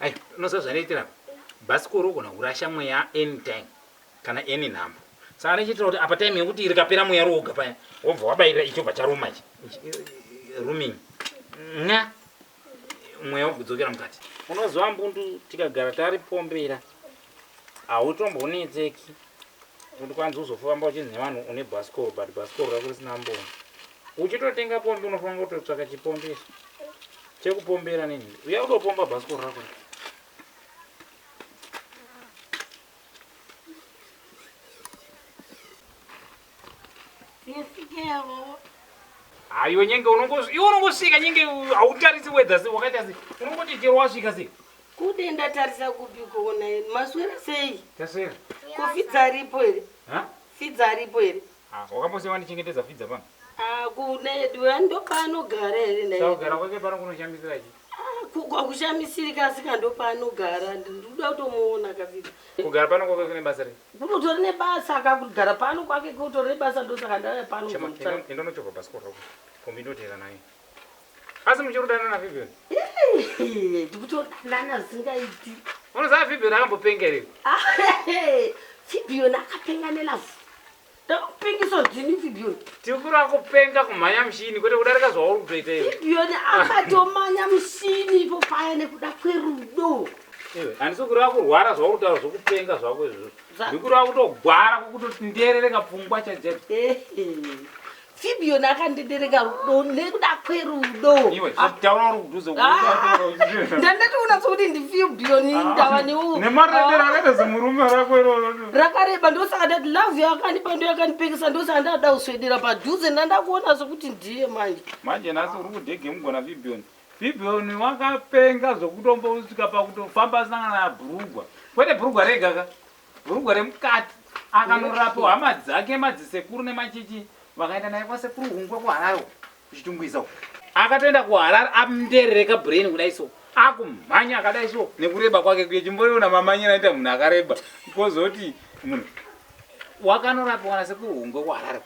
Ai, unoziva zvanoitira bhasikoro ugona kurasha mweya anytime kana any nhambo saka ndichiitira kuti apa time yekuti rikapera mweya roga paya wobva wabairira ichi obva charuma ichi rooming nga mweya wokudzokera mukati unoziva mbundu tikagara taripombera hautombonetseki kuti kwanzi uzofamba uchinzi nevanhu une bhasikoro but bhasikoro rako risina mboni uchitotenga pombi unofanira kutotsvaka chipombeso chekupombera nini uya kutopomba bhasikoro rako Aiwe nyenge unongosvika iwe unongosvika nyenge hautarisi weather sei wakaita sei unongoti chero wasvika sei Kude ndatarisa kupi kuona maswera sei? Taswera. Ko Fidza aripo here? Ha? Fidza aripo here? Ah, wakambosiya wandichengetedza Fidza pano. Ah, kune ndopaanogara here naye? Saka kugara kwake pano kunoshamisira chii? Ah, Kushamisirika asi ka ndopaanogara ndinoda kutomuona kafidza. Kugara pano kwake kune basa rei? Kunotori nebasa ka kugara pano kwake kutori nebasa ndosaka ndauya pano Chema, kuzomutsvaka. enda unochovha bhasikoro rako. Kombi ndoteera naye. Asi muchiri kudanana naFibion? Ndikutodanana zvisingaiti. Unoziva Fibion akambopenga here? Fibion akapenga nelove. Ndakupengesa ndini Fibion. Tikura kupenga kumhanya mushini kwete kudarika zvauri kutoita iwe. Fibion akatomanya mushini ipo paya nekuda kwerudo. Iwe handisi kureva kurwara zvauri kutaura zvekupenga zvako izvozvo. Ndikureva kutogwara kwokutotinderereka pfungwa chaidzo. Fibion akandidereka rudo nekuda kwerudo. Iwe taura uri kudhuze ah, Ndandatoona sokuti ndiFibion ah, ndava newo. Nemarebero akaita zimurume rako iroro. Rakareba ndosaka ndati love yakandipa ndo yakandipengesa ndosaka ndada kuswedera padhuze ndandakuona sokuti ndiye manje. Manje nhasi uri kudhege mugona Fibion. Fibion wakapenga zvokutombosvika pakutofamba asina kana bhurugwa. Kwete bhurugwa rega ka. Bhurugwa remukati akanorapiwa hama dzake madzisekuru nemachichi vakaenda naye kwasekuru Hungwe kuHarare kuChitungwiza uko. Akatoenda kuHarare amnderereka brain kudai so akumhanya akadai so nekureba kwake kuye chimboiona mamanyira aita munhu akareba kozoti munhu wakanorapiwa nasekuru Hungwe kuHarare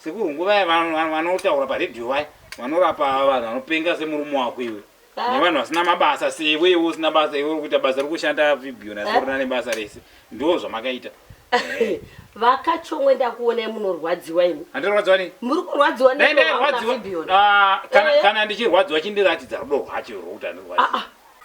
Sekuru nguva ya vanotaura paredhiyo vaya vanorapa vanhu vanopenga semurume wako iwe ah. nevanhu vasina mabasa sewe iwe usina basa iwe uri kuita basa rekushanda vibhiyo nasorina nebasa rese ndo zvamakaita eh. vakachomwe ndakuonai munorwadziwa imi handirwadziwa nei muri kurwadziwa nderwadziwa ah, eh. kana ndichirwadziwa chindiratidza rudo rwacho rwokuti andirwadziwa ah,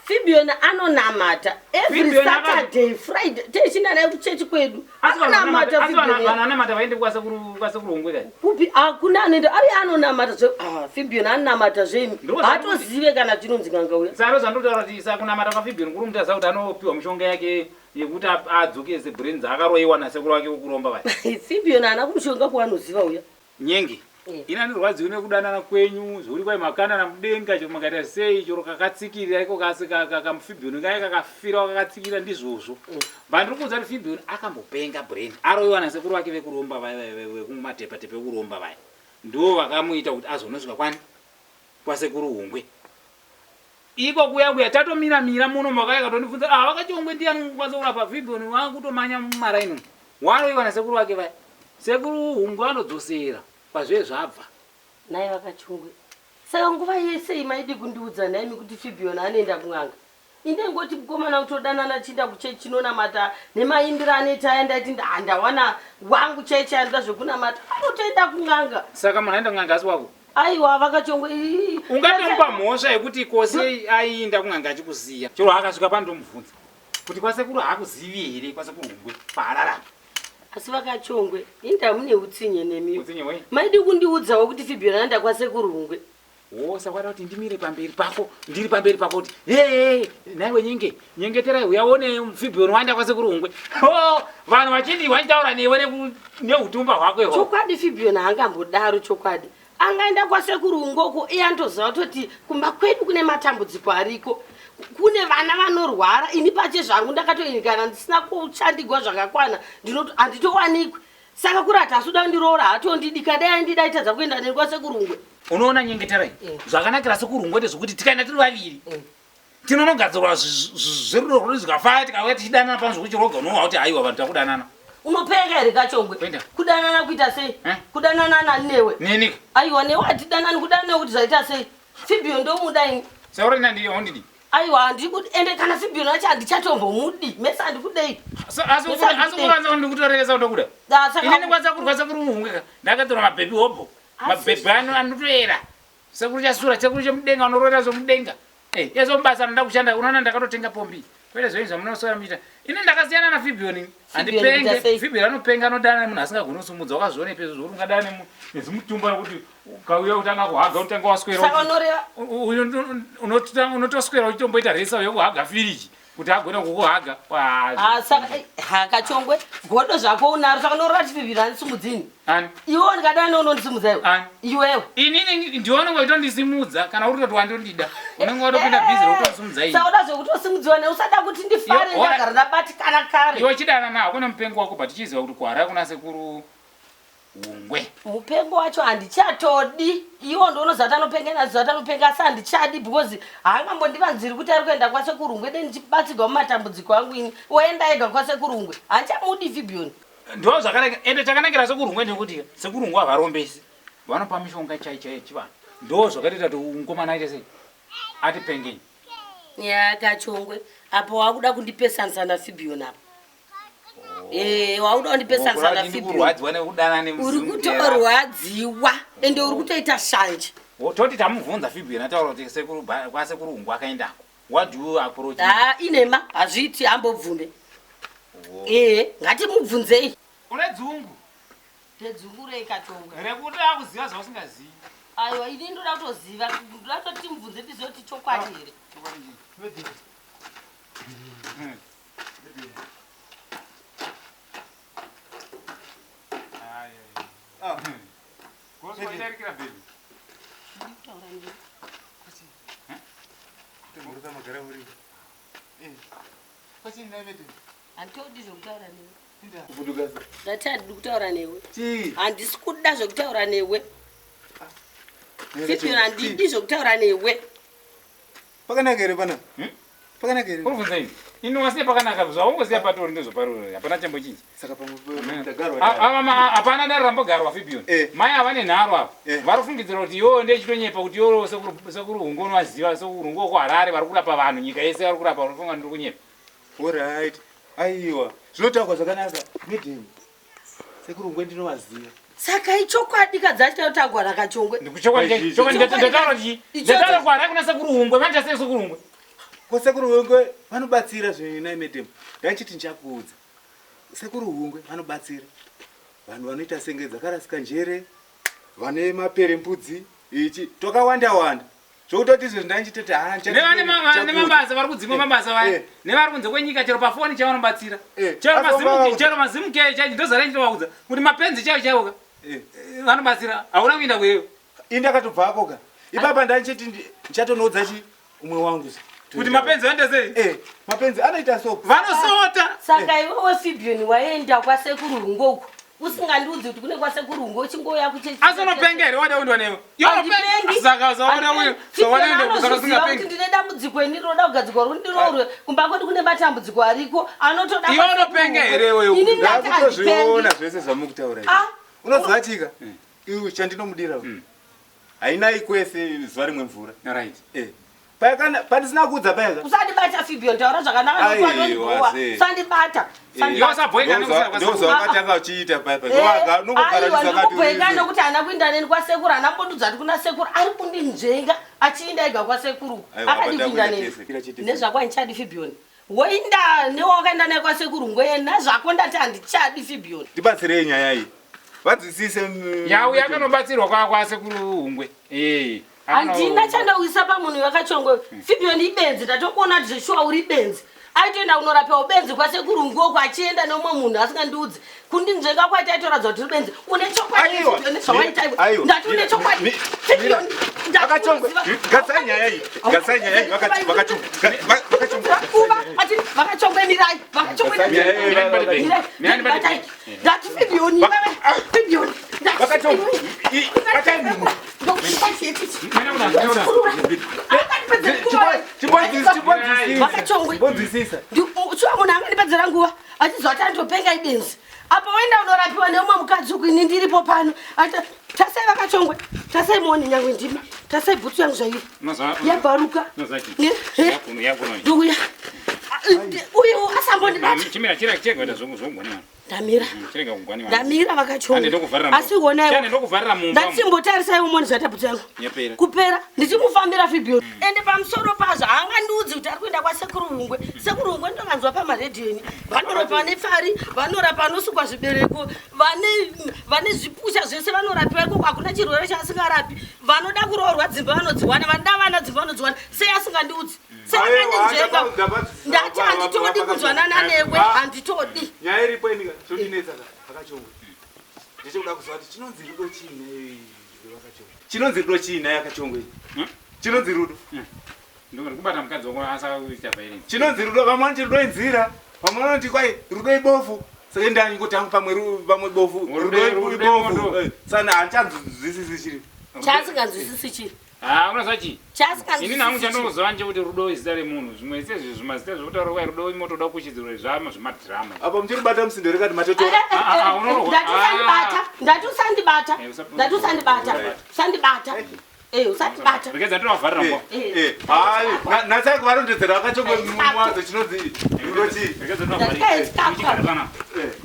Fibion anonamata every Saturday, Friday. Techinda naye kuchechi kwedu. Anonamata Fibion. Vanhu vanonamata vaende kwasekuru kwasekuru Hungwe kai. Kupi hakuna anoenda. Ari anonamata zve ah Fibion anonamata zve. Hatozive kana chinonzi n'anga uya. Saka zvandotaura kuti saka kunamata kwa Fibion kuri mutaza kuti anopiwa mishonga yake yekuti adzokese brains akaroiwa nasekuru wake wekuromba vaya. Fibion haana kumushonga kwanoziva uya. Nyenge eh. Ini andirwadziwi nekudanana kwenyu zvekuti kwai makandana mudenga chero makaita sei chero kakatsikirira iko kasi kamufibhiyoni kaye kakafira kakatsikirira ndizvozvo mm. But ndiri kuudza kuti fibhiyoni akambopenga brain aroiwa nasekuru vake vekuromba vaya vekumatepatepa ekuromba vaya ndivo vakamuita kuti azonosvika kwani kwasekuru Hungwe Iko kuya kuya tatomira mira muno makaya katondibvunza ah vakachongwe ndiyani unokwanisa kurapa Fibion wakutomanya mumaraini umu. Waroiwa nasekuru vake vaya. Sekuru Hungwe vanodzosera kwazve zvabva. Nhai vakachongwe. Saka nguva yese iyi maidi kundiudza nhaimi kuti Fibion anoenda kun'anga. Ini ndaingoti mukomana kutodanana achienda kuchechi chinonamata nemaimbiro anoita aya ndaiti ndawana wangu chaiye chaiye anoda zvekunamata anotoenda kun'anga. Saka munhu aenda kun'anga asi wako? Aiwa vakachongwe. Ungatomupa mhosva yekuti kose aiinda kun'anga achikusiya. Chero akasvika pano ndomubvunza kuti kwasekuru haakuzivi here kwasekuru Hungwe paHarare apa. Asi vakachongwe inda mune utsinye nemi. Utsinye hwei? Maidi kundiudzawo kuti Fibiola anda kwasekuru Hungwe. Wo saka wada kuti ndimire pamberi pako ndiri pamberi pako kuti hey, nhaiwe nyenge nyengeterai uya one Fibion waenda kwasekuru Hungwe. Oh, vanhu vachindi vachitaura newe neutumba hwako ihwo. Chokwadi Fibion haangambodaro chokwadi. Angaenda kwasekuru Hungwe uko iye anotoziva kutoti kumba kwedu kune matambudziko ariko. Kune vana vanorwara ini pache zvangu ndakatoini kana ndisina kushandigwa zvakakwana ndinoto handitowanikwi. Saka kuri ati asi uda kundiroora haatondidi kadai aindida aitadza kuenda neni kwasekuru Hungwe. Unoona nyengeterai eh. Zvakanakira sekuru Hungwe ndezvekuti tikaenda tiri vaviri eh. Tinonogadzirwa zverudo rwedu zvikafaya tikauya tichidanana pano zvekuchiroga unoona kuti haiwa vanhu takudanana. Unopenga here Kachongwe? Kuenda. Kudanana kuita sei? Eh? Kudanana nani newe? Nini? Aiwa newe hatidanani kudanana nekuti zvaita sei? Fibio ndomuda ini. Sauri nandi ondidi. Aiwa handikudi ende kana Fibio acho handichatombomudi. Mese handikudei. So asi Mese asi handikudei. kuranza ndikutoreresa ndokuda. Da, saka- Inini kwanza kurwa sekuru uhunge ka. Ndakatora mabhebhi hobho. Asi- Mabhebhi ano anotoera. Sekuru chasura, sekuru chemudenga unorora zvomudenga. Eh, yezo mubasa anoda kushanda unoona ndakatotenga pombi. Kwete zvenyu zvamunoswera muchiita. Ini ndakasiyana na Fibion. Fibion Handipenge. kuita sei? Fibion anopenga anodana nemunhu asingagoni kusumudza wakazviona ipezo zvokuti ungadana nemunhu nezimutumba rekuti ukauya kutanga kuhaga unotanga waswera. Saka uchi- unoreva Unotoswera uchitomboita resa yekuhaga firiji kuti agone kukuhaga. Ah, saka eh, ha Kachongwe godo zvako unaro saka unoreva kuti Fibio handisimudzini. Ani? Iwe ndikadana newe unondisimudza iwe. Ani? Iwewe. Inini ndiwe unenge uchitondisimudza kana uri kutoti wandondida. Unenge watopinda bhizi rekutosimudza ini. Saka uda zvekutosimudziwa newe usada kuti ndifare Yo, ora- ndagara ndabatikana kare. Iwe chidana nawo kune mupengo wako but chiziva kuti kuHarare kuna sekuru Hungwe. Mupengo wacho handichatodi. Iwo ndounoziva kuti anopenga naziva kuti anopenga asi handichadi because haangambondivanziri kuti ari kuenda kwasekuru Hungwe dei ndichibatsirwa mumatambudziko angu ini. Oenda ega kwasekuru Hungwe. Handichamudi Fibion. Ndo zvakanaka ende chakanakira sekuru Hungwe ndekuti sekuru Hungwe havarombesi. Vanopa mishonga chai chai yechivanhu. Ndo zvakatoita kuti mukomana aite sei? Atipengei. Ya Kachongwe apo wakuda kundipesanisa naFibion apa. Eh, wakuda kundipesanisa naFibion. Kurwadziwa nekudana Uri nemuzimu. kutorwadziwa ende uri kutoita shanje. Toti tamubvunza Fibion ataura kuti sekuru kwasekuru Hungwe akaendako. What do you approach? Ha inema hazviiti ambobvume. Eh, ngatimubvunzei. Une dzungu Ndedzungu rei Kachongwe? rekuti akuziva zvausingazivi. Aiwa ini ndoda kutoziva, ndoda kutoti timubvunze tizive kuti chokwadi here. Handitodi zvekutaura newe. Ndati handidi kutaura newe. Handisi kuda zvekutaura newe. Fibion handidi zvekutaura newe. Pakanaka here pana? Pakanaka here? Urikubvunza ini? Ini wasiya pakanaka zvaungosiya patori ndozvoparuri hapana chambochinja. Saka pamwe tagarwa. Hapana dare rambogarwa Fibion. Eh. Mai ava nenharo ava. Eh. Vari kufungidzira kuti iwewe ndechitonyepa kuti iwewe sekuru Hungwe unovaziva sekuru Hungwe wekuHarare vari kurapa vanhu nyika yese vari kurapa unofunga ndiri kunyepa. Alright. Aiwa. Zvinotaurwa zvakanaka. Madam. Sekuru Hungwe ndinovaziva. Saka ichokwadi kadzacho tagwara Kachongwe. Chokwadi ndataura chii? Ndataura kuHarare kuna sekuru Hungwe vanoita sei sekuru Hungwe? Ko sekuru Hungwe vanobatsira zvenyu nai madam. Ndaichiti ndichakuudza. Sekuru Hungwe vanobatsira. Vanhu vanoita senge dzakarasika njere, vane mapere mbudzi, ichi twakawanda wanda. Zvokutoti izvezvi ndaichitoti ha Nevane mabasa vari kudzingwa mabasa vaya. Nevari kunze kwenyika chero pafoni chaivo vanobatsira. Eh. Chero Asi mazimu vanga- chero mazimu chaicho ndozara ndichitovaudza kuti mapenzi chaivo chaivo ka. Vanobatsira. Hauna kuenda kuyeyo. Ini ndakatobvako ka. Ipapa ndaichiti ndichatonoudza chi umwe wangu. Kuti mapenzi vanoita sei? Mapenzi anoita so. Vanosota. Saka iwewe Fibion waenda kwasekuru Hungwe uko. Usingandiudzi kuti kune kwasekuru Hungwe uchingouya kuchechi. Asi unopenga here wada kuendwa newe? Iwe unopenga. Handipengi. Saka usaona uyo, Fibion usaona uyo kusara anozviziva kuti usingapengi. ndine dambudziko ini rinoda kugadzirwa rundiroorwe. Kumba kwedu kune matambudziko ariko anotoda Iwe kwasekuru unopenga Hungwe. here iwewe? Ini ndati Ndakutozviona handipengi. zvese zvamukutaura izvi. Ah, Unoziva chika? Iwe chandinomudira. Hainai kwese zuva rimwe mvura. Right. Paya pandisina kuudza paya ka. Usandibata Fibion taura zvakanaka Aiwa, nekuti andonibhowa. sei. Usandibata. Iwe usabhoeka nekusara kwasekuru. Ndozvawakatanga uchiita paya paya. Aiwa ndikubhoeka nekuti haana kuinda neni kwasekuru haana mbondudza kuti kuna sekuru ari kundinzvenga achiinda ega kwasekuru Aiwa, akadi apa kuinda takuenda neni tese. Kira chete. nezvako handichadi Fibion woinda newawakaenda naye kwasekuru ngweye nazvako ndati handichadi Fibion Ndibatsirei nyaya iyi. Vadzisise Yau yakanobatsirwa kwa kwasekuru Hungwe. Eh. Handina chandauisa pamunhu wakachongwe Fibion ibenzi ndatokuona kuti zveshuwa uri benzi aitoenda kunorapiwa ubenzi kwasekuru ngoko achienda neumwe munhu asingandiudzi kundinzvenga kwaita aitoratidza kuti uri benzi une chokwadi Aiwa. Fibion nezvawaita iwe Aiwa. ndati une chokwadi Fibion Vakachongwe. Gatsai nyaya iyi. Gatsai nyaya iyi. Vakachongwe. Vakachongwe. Kuba ati vakachongwe mirai vakachongwe Mirai, mirai, mirai ndati Fibion iwewe Fibion ndati Vakachongwe. Fibion. Batai munhu. Vakachongwe. Chimbonzwisisa. Shuwa munhu angandipedzera nguva achizwa kuti andopenga ibenzi. Apa waenda unorapiwa neumwe mukadzi uku ini ndiripo pano. Ata tasai vakachongwe. Tasai muone nyangwe ndima. Tasai bhutsu yangu zvairi. Yabvaruka. Ndukuya. Uyu asambondibata. Chimira chira chega kuita zvokugwani. Ndamira. Chirega kugwani. Ndamira vakachongwe. Asi honai. Ndokuvharira mumba. Ndatimbotarisai umone zvaita bhutsu yangu. Yapera. Kupera. Ndichimufambira Fibion. Ende pamusoro pazvo haangandiudzi kuti ari kuenda kwasekuru Hungwe. Sekuru Hungwe ndovanzwa pamaredhiyo ini. Vanorapa vane pfari, vanorapa vanosukwa zvibereko, vane vane zvipusha zvese vanorapiwa ikoko hakuna chirwere chaasingarapi. Vanoda kuroorwa dzimba vanodziwana, vanoda vana dzimba vanodziwana. Sei asingandiudzi? Sei akandinzvenga? Ndati handitodi kunzwanana newe, handitodi. Nyaya iripo ini chondinetsa ka akachongwe. Ndechekuda kuziva kuti chinonzi rudo chii nhai vakachongwe. Chinonzi rudo chii nhai akachongwe? Chinonzi rudo. Ndikubata mukadzi wako asakuita violence. Chinonzi rudo vamwe vanoti rudo inzira, vamwe vanoti kwai rudo ibofu. Saka ndani kuti hangu pamwe pamwe bofu, rudo ibofu. Sana handichanzwisisi chiri. Chaasinganzwisisi chii? Ah, unoziva chii? Chaasinganzwisisi. Ini hangu chandinoziva ndechekuti rudo izita remunhu. Zvimwe sezvi zvimazita zvekutaura kwai rudo imotoda kuchidzirwa zvama zvemadhirama. Apa muchiri kubata musindo here kati matotora? Ah, ah, unorohwa. Ndati usandibata, ndati usandibata, Eh, ndati usandibata, usandibata, eh, usandibata. Regedza ndinovharira mumba. Eh. Hayi, natsai kuvarondedzera vakachongwe mwadzo chinonzi rudo chii? Regedza ndinovharira. Ndati Chigara panapa.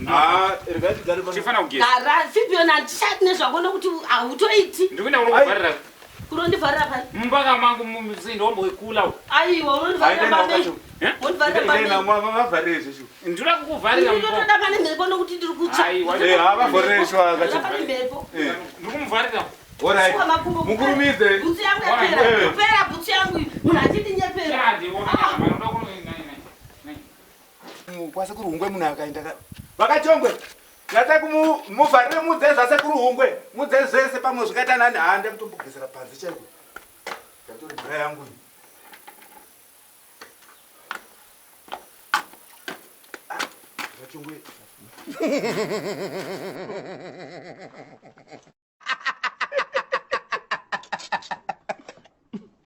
Ah, regai tigare pano. Chifana kugeza. Gara Fibion handichadi nezvako nekuti hautoiti. Ndikuenda kunokuvharira. Kunondivharira pai? Mumba kamangu mumusindo wamboikula. Aiwa, unondivharira pamberi. Eh? Unondivharira pamberi. Vavharire zveshu. Ndinoda kukuvharira mumba. Ndinotoda pane mhepo nokuti ndiri kutsva. Aiwa. Eh, havavharire shuwa Ndoda akachongwe. pane mhepo. Eh. Ndikumuvharira. Alright. Shuwa makumbo kupera. Mukurumidze. Bhutsu yangu yapera. Eh. Kupera bhutsu yangu iyi. Munhu achindinyepera. Chandi, unoda kuno nai nai. Nai. Kwasekuru Hungwe munhu akaenda ka vakachongwe natsai kumuvharire mudze zvasekuru Hungwe mudze zvese pamwe zvikaita nani haa ndakutombogezera panze chaiko ndatori mvura yangu iyi. Ah, vakachongwe.